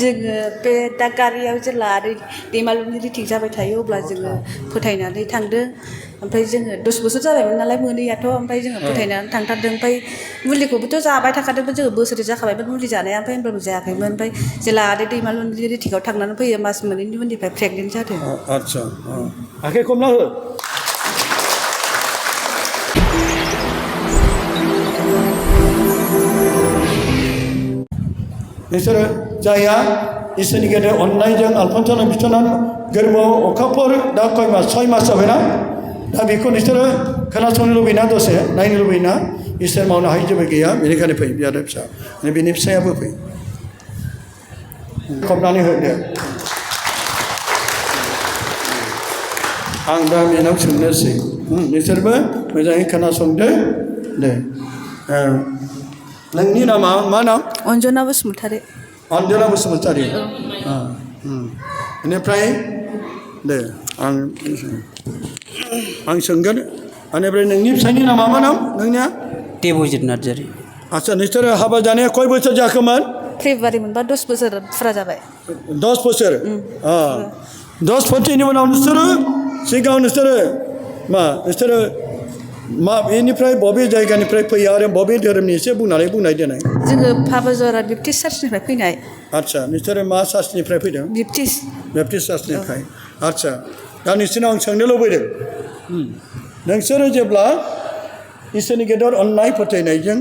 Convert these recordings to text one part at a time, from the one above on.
जोङो बे दागारियाव जेला दैमालुनि रिथिक जाबाय थायो अब्ला जोङो फोथायनानै थांदों ओमफ्राय जोङो 10 बोसोर जाबायमोन नालाय मोनैयाथ' ओमफ्राय जोङो फोथायनानै थांथारदों ओमफ्य मुलिखौबोथ' जाबाय थाखादोंमोन जोङो बोसोरै जाखाबायमोन मुलि जानाया ओमफ्राय होनबाबो जायाखैमोन ओमफ्राय जेला दैमालुनि रिथिकआव थांनानै फैयो मास मोननैनि उननिफ्राय प्रेगनेन्ट जादों आच्छा आखाइ खबना हो नोंसोरो जायहा इसोरनि गेदेर अननायजों आलफानसानाव बिथोनानै गोरबोआव अखाफोर दा कय मास 6 मास जाबायना दा बेखौ नोंसोरो खोनासंनो लुबैना दसे नायनो लुबैना इसोर मावनो हायै जेबो गैया बेनिखायनो फै बियादै फिसा बिनि फिसायाबो फै खबनानै होदो आं दा बेनाव सोंनोसै नोंसोरबो मोजाङै खोनासंदो दे नोंनि नामा मा नाम अन्जना बसुमतारी अन्जना बसुमतारी बेनिफ्राय दे आं सोंगोन बेनिफ्राय नोंनि फिसायनि नामा मा नाम नोंनिया देबजित नार्जारी आच्छा नोंसोरो हाबा जानाया खय बोसोर जाखोमोन फेब्रुवारि मोनबा 10 बोसोर फुरा जाबाय 10 बोसोर 10 बोसोरनि उनाव नोंसोरो सिगाङाव नोंसोरो मा बेनिफ्राय बबे जायगानिफ्राय फैयो आरो बबे धोरोमनि एसे बुंनाय देनाय जोङो पाबाजरा बेप्टिस्ट चार्चनिफ्राय फैनाय आच्छा नोंसोरो मा चार्चनिफ्राय फैदों बेप्टिस्ट चार्चनिफ्राय आच्छा दा नोंसोरनाव आं सोंनो लुबैदों नोंसोरो जेब्ला इसोरनि गेदेर अननाय फोथायनायजों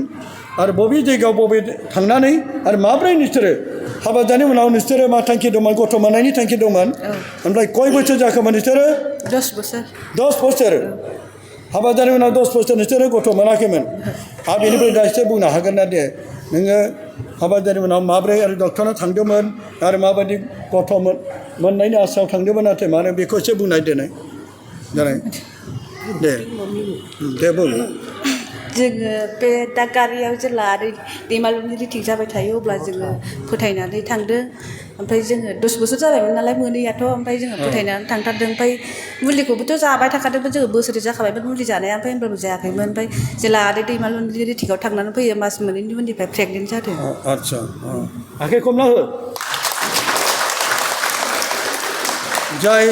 आरो बबे जायगायाव बबे थांनानै आरो माब्रै नोंसोरो हाबा जानायनि उनाव नोंसोरो मा थांखि दंमोन गथ' मोननायनि थांखि दंमोन ओमफ्राय कय बोसोर जाखोमोन नोंसोरो 10 बोसोर 10 बोसोर हाबा जानायनि उनाव 10 बोसोर नोंसोरो गथ' मोनाखैमोन आरो बेनिफ्राय दा एसे बुंनो हागोन ना दे नोङो हाबा जानायनि उनाव माब्रै आरो डक्टरनाव थांदोंमोन आरो माबायदि गथ' मोननायनि आसायाव थांदोंमोन नाथाय मानो बेखौ एसे बुंनाय देनाय दे बुं जोङो बे दागारियाव जेला दैमालुनि रिथिक जाबाय थायो अब्ला जोङो फोथायनानै थांदों ओमफ्राय जोङो 10 बोसोर जाबायमोन नालाय मोनैयाथ' ओमफ्राय जोङो फोथायनानै थांथारदों ओमफ्राय मुलिखौबोथ' जाबाय थाखादोंमोन जोङो बोसोरै जाखाबायमोन मुलि जानाया ओमफ्राय होनबाबो जायाखैमोन ओमफ्राय जेला दैमालुनि रिथिकआव थांनानै फैयो मास मोननैनि उननिफ्राय प्रेगनेन्ट जादों आच्छा आखाइ खबना हो जाय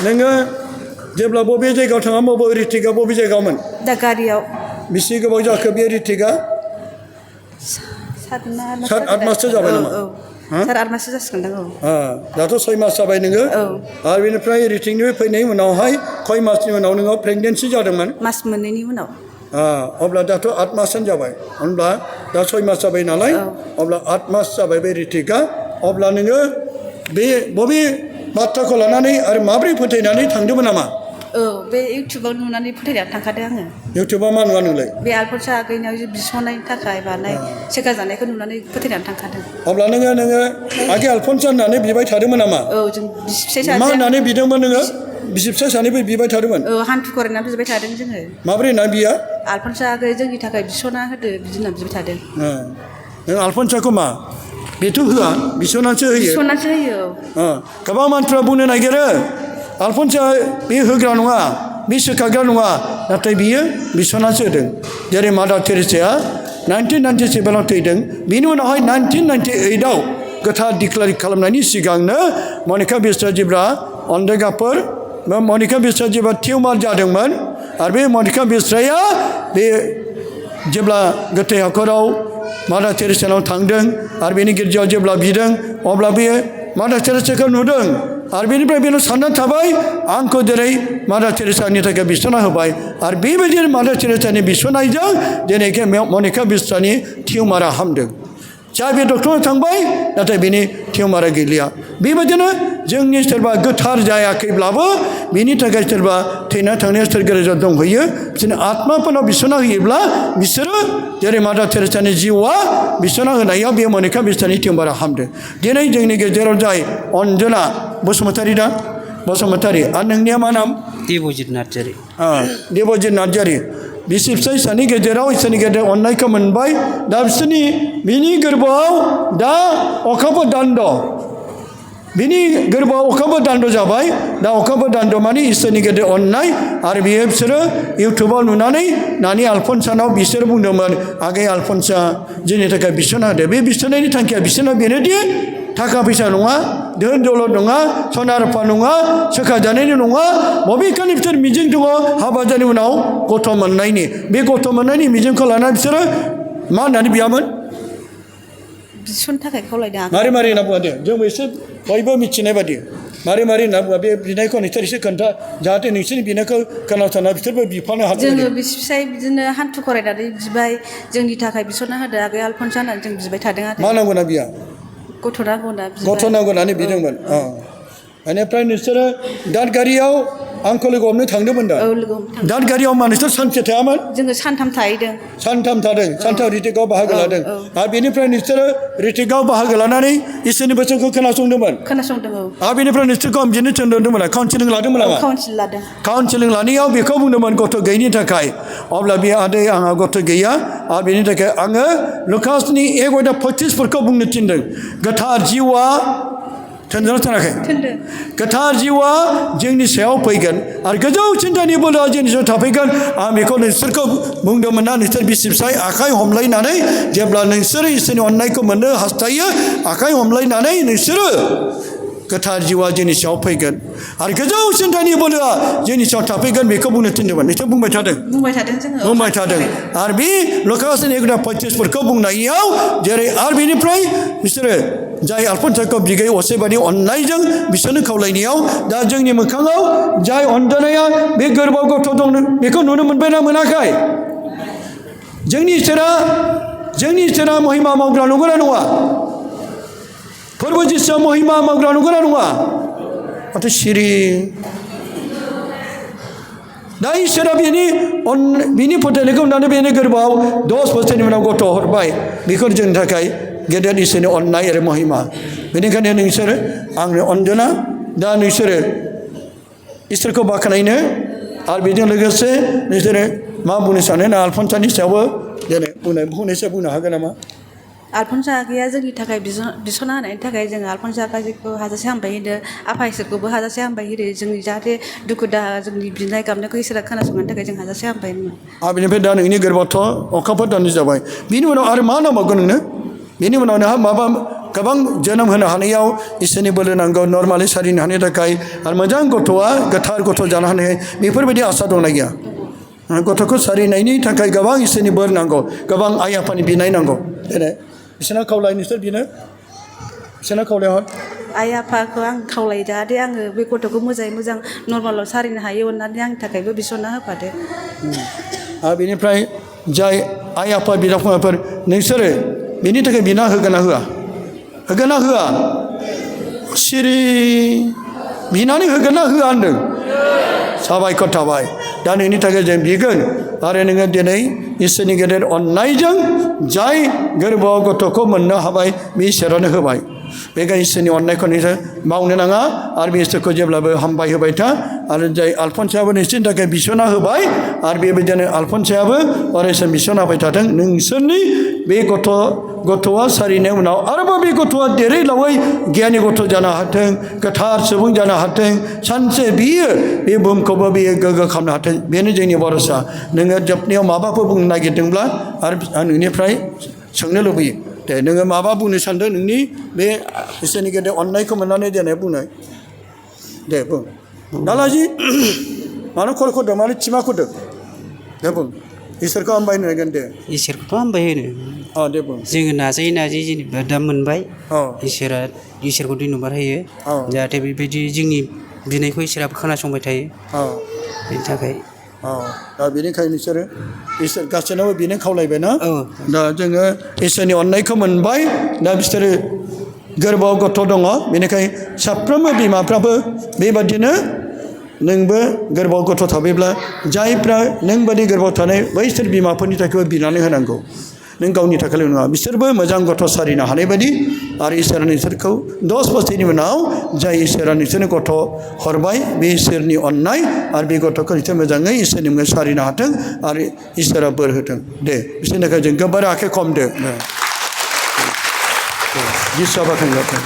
नोङो जेब्ला बबे जायगायाव थाङा बबे रिथिकआ बबे जायगायावमोन दागारियाव बेसे गोबाव जाखो बे रिथिकआ 7-8 माससो जाबाय नामा 7-8 माससो जासिगोनदां दाथ' 6 मास जाबाय नोङो आरो बेनिफ्राय रिथिकनिफ्राय फैनायनि उनावहाय खय मासनि उनाव नोङो प्रेगनेन्सि जादोंमोन मास मोननैनि उनाव अब्ला दाथ' 8 मासआनो जाबाय होनब्ला दा 6 मास जाबाय नालाय अब्ला 8 मास जाबाय बे रिथिकआ अब्ला नोङो बे बबे बाथ्राखौ लानानै आरो माब्रै फोथायनानै थांदोंमोन नामा बे इउटुबाव नुनानै फोथायनानै थांखादों आङो इउटुबाव मा नुवा नोंलाय बे आलफनसा आगैनाव बिस'नायनि थाखाय बानाय सेका जानायखौ नुनानै फोथायनानै थांखादों अब्ला नोङो आगै आलफनसा होननानै बिबाय थादोंमोन नामा जों बिसि फिसाय सासे मा होननानै बिदोंमोन नोङो बिसि फिसाय सानैबो बिबाय थादोंमोन हान्थु खरायनानै बिबाय थादों जोङो माब्रै ना बियो आलफनसा आगै जोंनि थाखाय बिस'ना होदो बिदि होननानै बिबाय थादों नों आलफनसाखौ मा बेथ' होआ बिस'नासो होयो गोबां मानसिफ्रा बुंनो नागिरो आलफनसा बे होग्रा नङा बे सोखाग्रा नङा नाथाय बियो बिस'नासो होदों जेरै मादार टेरेसाया 1997आव थैदों बिनि उनावहाय 1998आव गोथार डिक्लेयार खालामनायनि सिगांनो मनिका बिस्वाजिब्रा अन्धेगाफोर मनिका बिस्वाजिब्रा टिउमार जादोंमोन आरो बे मनिका बिस्वाया बे जेब्ला गोथै हाखराव मादार टेरेसानाव थांदों आरो बेनि गिर्जायाव जेब्ला बिदों अब्ला बेयो मादार टेरेसाखौ नुदों आरो बेनिफ्राय बेनो साननानै थाबाय आंखौ जेरै मादार टेरेसानि थाखाय बिस'ना होबाय आरो बेबायदिनो मादार टेरेसानि बिस'नायजों दिनै मनिका बिस्वानि टिउमारा हामदों जा बे डक्टरनाव थांबाय नाथाय बेनि टिउमारा गैलिया बेबायदिनो जोंनि सोरबा गोथार जायाखैब्लाबो बेनि थाखाय सोरबा थैना थांनाया सोरगोआव दंहैयो बिसोरनि आत्माफोरनाव बिस'ना होयोब्ला बिसोरो जेरै मादार टेरेसानि जिउआ बिस'ना होनायाव बे मनिका बिस्वानि टिउमारा हामदों दिनै जोंनि गेजेराव जाय अन्जना बसुमतारी दा बसुमतारी आरो नोंनिया मा नाम देबजित नार्जारी देबजित नार्जारी बिसि फिसाय सानि गेजेराव इसोरनि गेदेर अननायखौ मोनबाय दा बिनि गोरबोआव दा अखाफोर दान्द बिनि गोरबोआव अखाफोर दान्द जाबाय दा अखाफोर दान्द माने इसोरनि गेदेर अननाय आरो बियो बिसोरो इउटुबाव नुनानै नानि आलफनसानाव बिसोर बुंदोंमोन आगै आलफनसा जोंनि थाखाय बिस'ना होदो बे बिस'नायनि थांखिया बिसोरनाव बेनोदि थाखा फैसा नङा धोन दौलत नङा सना रुफा नङा सोखाजानायनि नङा बबेखानि बिसोर मिजिं दङ हाबा जानायनि उनाव गथ' मोननायनि बे गथ' मोननायनि मिजिंखौ लानानै बिसोरो मा होननानै बियामोन बिस'नो थाखाय खावलायदों आं मारै मारै होनना बुङा दे जोंबो एसे बयबो मिथिनाय बादि मारै मारै होनना बुङा बे बिनायखौ नोंसोर एसे खोन्था जाहाथे नोंसोरनि बिनायखौ खोनासंना बिसोरबो बिफानो हाथों जोङो बिसि फिसाय बिदिनो हान्थु खरायनानै बिबाय जोंनि थाखाय बिस'ना होदो आगै आलफनसा होननानै जों बिबाय थादों आरो मा नांगौना बिया गथ' नांगौना गथ' नांगौ होननानै बिदोंमोन बेनिफ्राय नोंसोरो दादगारियाव आंखौ लोगो हमनो थांदोंमोन दा औ लोगो हमनो थांदों दादगारियाव मा नोंसोर सानसे थायामोन जोङो सानथाम थाहैदों सानथाम थादों सानथाम रिटिकआव बाहागो लादों आरो बेनिफ्राय नोंसोरो रिटिकआव बाहागो लानानै इसोरनि बोसोनखौ खोनासंदोंमोन खोनासंदों आरो बेनिफ्राय नोंसोरखौ आं बिदिनो थिनदोंमोन काउन्सिलिं लादोंमोन नामा काउन्सिल लादों काउन्सिलिं लानायाव बेखौ बुंदोंमोन गथ' गैयिनि थाखाय अब्ला बे आदै आंहा गथ' गैया आरो बेनि थाखाय आङो लुकासनि 1:25 बुंनो थिनदों गोथार जिउआ थोनदोंना थोनाखै गोथार जिउआ जोंनि सायाव फैगोन आरो गोजौ सिन्थानि बोलोआ जोंनि सायाव थाफैगोन आं बेखौ नोंसोरखौ बुंदोंमोन ना नोंसोर बिसि फिसाय आखाइ हमलायनानै जेब्ला नोंसोरो इसोरनि अननायखौ मोननो हास्थायो आखाइ हमलायनानै नोंसोरो गोथार जिउआ जोंनि सायाव फैगोन आरो गोजौ सिन्थानि बोलोआ जोंनि सायाव थाफैगोन बेखौ बुंनो थिनदोंमोन नोंसोर बुंबाय थादों जोङो बुंबाय थादों आरो बे लुकासनि 1:25 बुंनायाव जेरै आरो बेनिफ्राय बिसोरो जाय आलफनसाखौ बिगै असेबानि अननायजों बिसोरनो खावलायनायाव दा जोंनि मोखाङाव जाय अनजानाया बे गोरबोआव गथ' दं बेखौ नुनो मोनबायना मोनाखै जोंनि इसोरा महिमा मावग्रा नंगौना नङा फोरबो जिसुआ महिमा मावग्रा नंगौना नङा माथो सिरि दा इसोरा बिनि फोथायनायखौ नुनानै बेनि गोरबोआव 10 बोसोरनि उनाव गथ' हरबाय बेखौ जोंनि थाखाय गेदेर इसोरनि अननाय आरो महिमा बेनिखायनो नोंसोरो आंनो अनजना दा नोंसोरो इसोरखौ बाख्नायनो आरो बेजों लोगोसे नोंसोरो मा बुंनो सानो ना आलफनसानि सायावबो दिनै फंनैसो बुंनो हागोन नामा आलफनसा आगैया जोंनि थाखाय बिस'ना होनायनि थाखाय जोङो आलफनसा आगैखौ हाजासे हामबाय होदो आफा इसोरखौबो हाजासे हामबाय होदो जोंनि जाहाथे दुखु दाहा जोंनि बिनाय गाबनायखौ इसोरा खोनासंनायनि थाखाय जों हाजासे हामबाय होनो आरो बेनिफ्राय दा नोंनि गोरबोआवथ' अखाफोर दाननि जाबाय बिनि उनाव आरो मा नांबावगोन नोंनो बेनि उनाव नोंहा माबा गोबां जोनोम होनो हानायाव इसोरनि बोलो नांगौ नर्मालि सारिनो हानायनि थाखाय आरो मोजां गथ'आ गोथार गथ' जानो हानाय बेफोरबायदि आसा दंना गैया गथ'खौ सारिनायनि थाखाय गोबां इसोरनि बोर नांगौ गोबां आइ आफानि बिनाय नांगौ दिनै बिसोरना खावलाय नोंसोर बिनो बिसोरना खावलायहर आइ आफाखौ आं खावलायो जाहाथे आङो बे गथ'खौ मोजाङै मोजां नर्मालाव सारिनो हायो अननानै आंनि थाखायबो बिस'ना होफादो आरो बेनिफ्राय जाय आइ आफा बिदा फंबायफोर नोंसोरो बेनि थाखाय बिना होगोन ना होआ होगोन ना होआ सिरि बिनानै होगोन ना होआ होनदों साबायखर थाबाय दा नोंनि थाखाय जों बिगोन आरो नोङो दिनै इसोरनि गेदेर अननायजों जाय गोरबोआव गथ'खौ मोननो हाबाय बे इसोरानो होबाय बेखायनो इसोरनि अननायखौ नोंसोर मावनो नाङा आरो बे इसोरखौ जेब्लाबो हामबाय होबाय था आरो जाय आलफनसायाबो नोंसोरनि थाखाय बिस'ना होबाय आरो बेबायदिनो आलफनसायाबो अरायसम बिस'ना होबाय थाथों नोंसोरनि बे गथ'आ सारिनाय उनाव आरोबाव बे गथ'आ देरै लावै गियानि गथ' जानो हाथों गोथार सुबुं जानो हाथों सानसे बियो बे बुहुमखौबो बियो गोग्गो खालामनो हाथों बेनो जोंनि भरसा नोङो जोबनायाव माबाफोर बुंनो नागिरदोंब्ला आरो आं नोंनिफ्राय सोंनो लुबैयो दे नोङो माबा बुंनो सानदों नोंनि बे इसोरनि गेदेर अननायखौ मोननानै देनाय बुंनाय दे बुं दालाजि मानो खर खरदों मानो थिमा खरदों दे बुं इसोरखौ हामबाय होनगोन दे इसोरखौथ' हामबाय होनो दे बुं जोङो नाजायै जेनेबा दा मोनबाय इसोरखौ धन्यबाद होयो जाहाथे बेबायदि जोंनि बिनायखौ इसोराबो खोनासंबाय थायो बेनि थाखाय दा बेनिखायनो नोंसोरो इसोर गासैनावबो बेनो खावलायबाय ना दा जोङो इसोरनि अननायखौ मोनबाय दा बिसोरो गोरबोआव गथ' दङ बेनिखायनो साफ्रोमबो बिमाफ्राबो बेबादिनो नोंबो गोरबोआव गथ' थाबायब्ला जायफ्रा नों बादि गोरबोआव थानाय बैसोर बिमाफोरनि थाखायबो बिनानै होनांगौ नों गावनि थाखायल' नङा बिसोरबो मोजां गथ' सारिनो हानाय बायदि आरो इसोरा नोंसोरखौ 10 बोसोरनि उनाव जाय इसोरा नोंसोरनो गथ' हरबाय बे इसोरनि अननाय आरो बे गथ'खौ नोंसोर मोजाङै इसोरनि मुङै सारिनो हाथों आरो इसोरा बोर होथों दे बिसोरनि थाखाय जों गोबार आखाइ खमदो जिसुआ बाख्नायजाथों